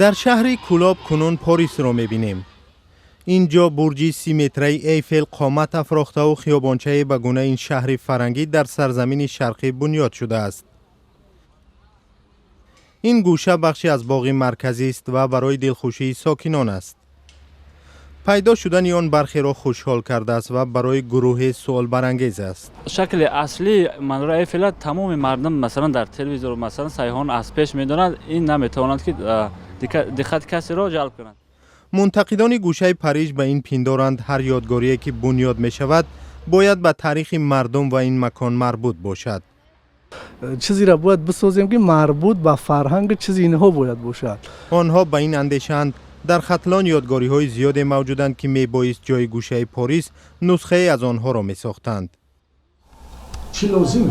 Дар шаҳри Кӯлоб кунун Порисро мебинем. Ин ҷо бурҷи 30-метраи Эйфел қомат афрохтаву хиёбончае ба гунаи ин шаҳри фарангӣ дар сарзамини шарқӣ бунёд шудааст. Ин гӯша бахше аз боғи марказист ва барои дилхушии сокинон аст. Пайдо шудани он бархеро хушҳол кардааст ва барои гурӯҳе суолбарангез аст. Шакли аслии манораи Эйфела тамоми мардум, масалан, дар телевизор, масалан, сайёҳон аз пеш медонанд. Ин наметавонад, ки диққати касеро ҷалб кунад. Мунтақидони гӯшаи Париж ба ин пиндоранд, ҳар ёдгорие ки бунёд мешавад, бояд ба таърихи мардум ва ин макон марбут бошад. Чизеро бояд бисозем, ки марбут ба фарҳанги чизи инҳо бояд бошад. Онҳо ба ин андешаанд, дар Хатлон ёдгориҳои зиёде мавҷуданд, ки мебоист ҷои гӯшаи Порис нусхае аз онҳоро месохтанд. Чӣ лозим,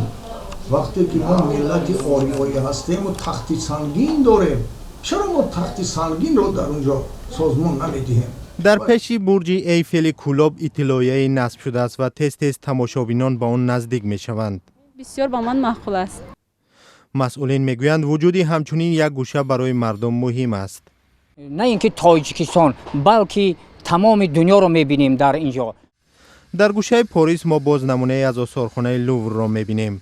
вақте ки мо миллати ориёӣ ҳастему тахти сангин дорем? Чаро мо тахти сангинро дар он ҷо созмон намедиҳем? Дар пеши бурҷи Эйфели Кӯлоб иттилоияе насб шудааст ва тез тез тамошобинон ба он наздик мешаванд. Бисёр ба ман маъқул аст. Масъулин мегӯянд, вуҷуди ҳамчунин як гӯша барои мардум муҳим аст. На ин ки Тоҷикистон, балки тамоми дунёро мебинем дар ин ҷо. Дар гӯшаи Порис мо боз намунае аз осорхонаи Луврро мебинем.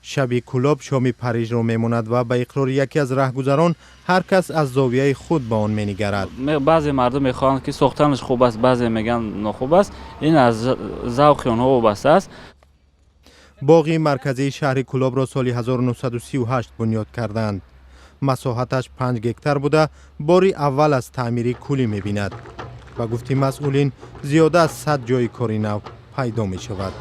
Шаби Кӯлоб шоми Парижро мемонад ва ба иқрори яке аз раҳгузарон, ҳар кас аз зовияи худ ба он менигарад. Баъзе мардум мехоҳанд, ки сохтанаш хуб аст, баъзе мегӯянд, нохуб аст. Ин аз завқи онҳо вобаста аст. Боғи марказии шаҳри Кӯлобро соли 1938 бунёд карданд. Масоҳаташ 5 гектар буда, бори аввал аз таъмири куллӣ мебинад. Ба гуфти масъулин, зиёда аз 100 ҷойи кори нав пайдо мешавад.